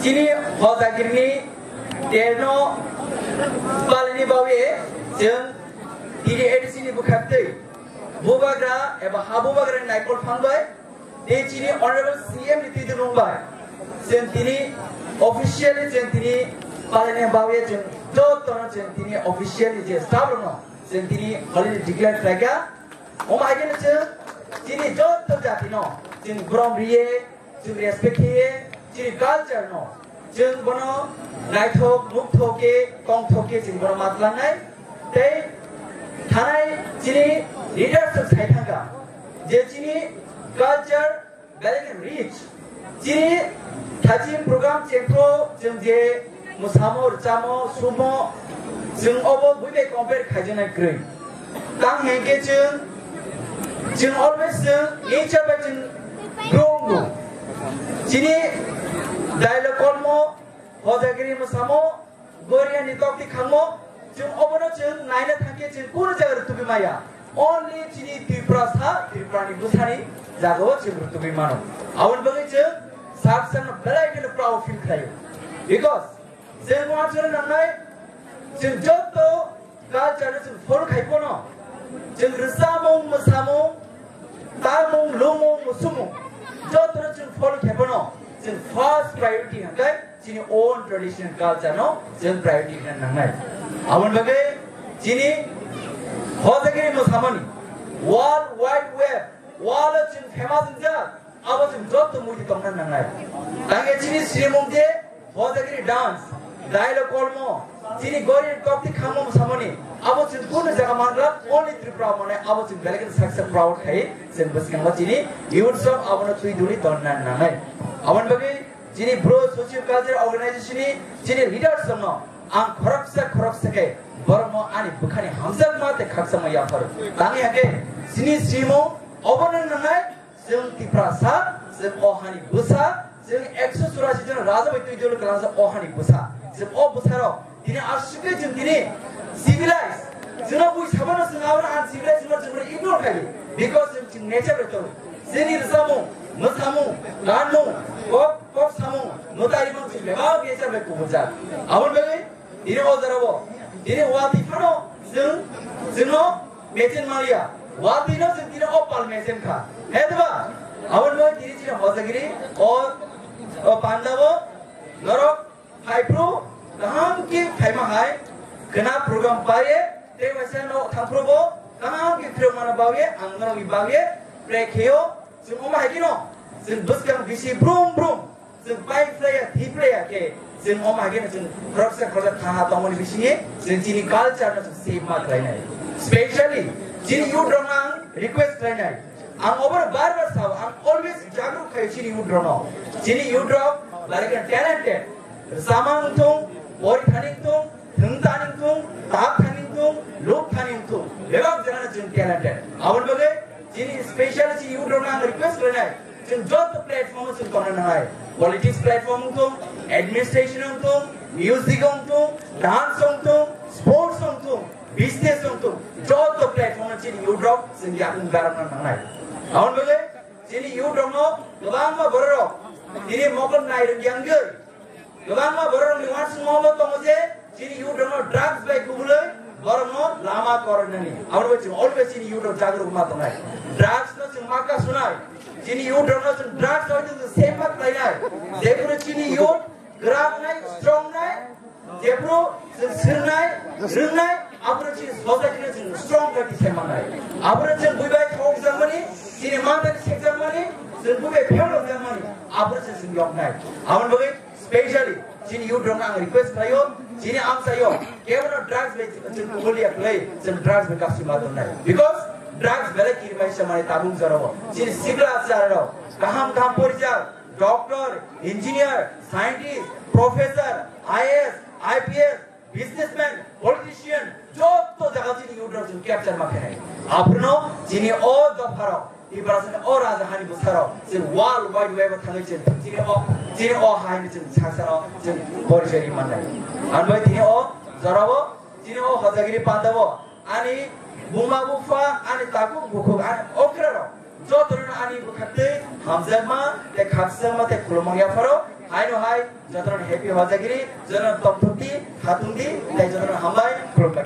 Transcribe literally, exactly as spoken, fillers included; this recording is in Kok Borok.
Chini Hojagirini terno palini bawi chwng T D A D C ni bwkhaktwi bubagra eba ha bubagra ni naikol phang bai tei chini Honorable C M ni twi dwlung bai chwng tini officially chwng tini palini bawi chwng jotono chwng tini officially je staff rokno chwng tini holiday declare khlaikha. Omo hai kheno chwng chini joto jatino chwng borom riye, chwng respect khe, chini culture no, chwng bono naithok, nukthok khe, tongthok khe chwng bono ma tlangnai. Tei thanai chini leaders rok sai thangkha je chini culture belai khe rich. Chini thachim program chengkho chwng je mwsamo, rwchamo, sumo, chwng obo buibai compare khaijaknai kwrwi. Tang hwnkhe chwng, chwng always chwng nature bai chwng grow wngo. Chini dialogue kolmo, Hojagiri mwsamo, Goriani tokti khangmo, chwng obono chwng naina thangkhe chwng kunu jaga rw tubui maya. Only chini Tiprasa, Tripurani bwsani jagao chwng rw tubui mano. Aboni bagwi chwng sak sakno belai kheno proud feel khlaio. Because chwng uansukna nangnai, chwng joto culture no chwng follow khai phano, chwng rwchapmung, mwsamung, tamung, lumung, musumung, jotono chwng follow khai phano, chwng first priority hwnkhe chini own traditional culture no chwng priority hwnna nangnai. Aboni bagwi chini Hojagiri mwsamani World Wide Web wall o chwng famous wngjak. Abo chwng joto muitu tongna nangnai. Tangkhe chini srimung je Hojagiri dance, dialogue kolmo, chini Gori tokti khangmo mwsamani, abo chwng kunu jaga manglak, only Tripura mane, abo chwng belai kheno saksa proud khai, chwng bwskango chini youth rok abono twi duli tonna nangnai. Aboni bagwi chini bro socio cultural organization ni chini leaders rokno ang khoroksa khoroksa khe borokno ani bwkhani hamjakma tei khakchangma yapharo. Tangwi hake chini srimung obono nangnai. Chwng Tiprasa, chwng o hani bwsa, chwng ekso churasi jon raja bai twi dolo kwlangsa o hani bwsa. Chwng o bwsarok tini aswkhe chwng tini civilized. Chwngno bui sabano chwng abono uncivilized hwnba chwngno ignore khaio. Because chwng, chwng nature bai tongo. Chini rwchapmung, mwsamung, ganmung, kok, kok samung, mwtarimung chwng bebak nature bai kubujak. Aboni bagwi Tini o jora bo, tini watwi phano chwng, chwngno mecheng maliya. Watwi no chwng tini o pal mecheng kha. He diba? Aboni bagwi tini chini Hojagiri o, o panda bo norok phaiphru kaham khe phaima hai khna program paiye tei waisa no thangphru bo kaham khe phirok mano bagwi ang norokni bagwi pray kheyo. Chwng omo hai kheno chwng bwskang bisi brum brum. Chwng pai phlaiya, thi phlaiya khe, chwng omo hai kheno chwng khoroksa khoroksa thaha tongmani bisingo chwng chini culture no chwng save ma khlainai. Specially, chini youth rokno ang request khlainai. Ang obono bar bar sao, ang always jagrut khaio chini youth rokno. Chini youth rok, like, talented. Rwchapmung wngthung, pori thani wngthung, thwng thani wngthung, tak thani wngthung, luk thani wngthung. Bebak jagano chwng talented. Aboni bagwi chini special chini youth rokno ang request khlainai. Chwng joto platform o chwng tongna nangnai. Politics platform wngthung, administration wngthung, music wngthung, dance wngthung, sports wngthung, business wngthung, joto platform o chini youth rok chwng yakung berokna nangnai. Aboni bagwi chini youth rokno kwbangma bororok tini mokol nai rwngya wngwi kwbangma bororokni uansukma omo tongo je, chini youth rokno drugs bai kubulwi borokno lama koroknani. Aboni bai chwng always chini youth rok jagruk ma tongnai. Drugs no chwng ma kasunai. Chini youth rokno chwng drugs bai chwng save ma khlainai. Jephuru chini youth kwrak nai, strong nai, jephuru chwng swrwngnai, rwngnai, aphuru chini society no chwng strong khe tisai mannai. Aphuru chwng buibai thok jakmani, chini mantani sek jakmani, chwng buibai phel rok jakmani, aphuru chwng chwng yoknai. Aboni bagwi specially chini youth rokno ang request khlaio, chini amchaio kebono drugs bai chwng kubulia khlai, chwng drugs bai kapsi ma tongnai. Because drugs belai kirmai se mani tabung jorao. Chini sikla achar rok kaham kaham porijak, doctor, engineer, scientist, professor, I A S, I P S, businessman, politician, joto jaga chini youth rok chwng capture ma khainai. Aphuru chini o dopha rok, Tiprasa ni o raja hani bwsa rok, chwng world wide web o thangwi chwng chini o, chini o hai ni chwng saksa rok chwng porichoi ri mannai. Ang bai tini o jora o, chini o Hojagiri panda o, ani buma bupha, ani takhuk bukhuk, ani okra rok, joto no ani bwkhaktwi hamjakma, tei khakchangma, tei khulumung yapharo, Haino hai, jotono happy Hojagiri, jotono tongthokdi, khatungdi, tei jotono hambai, khulumbai.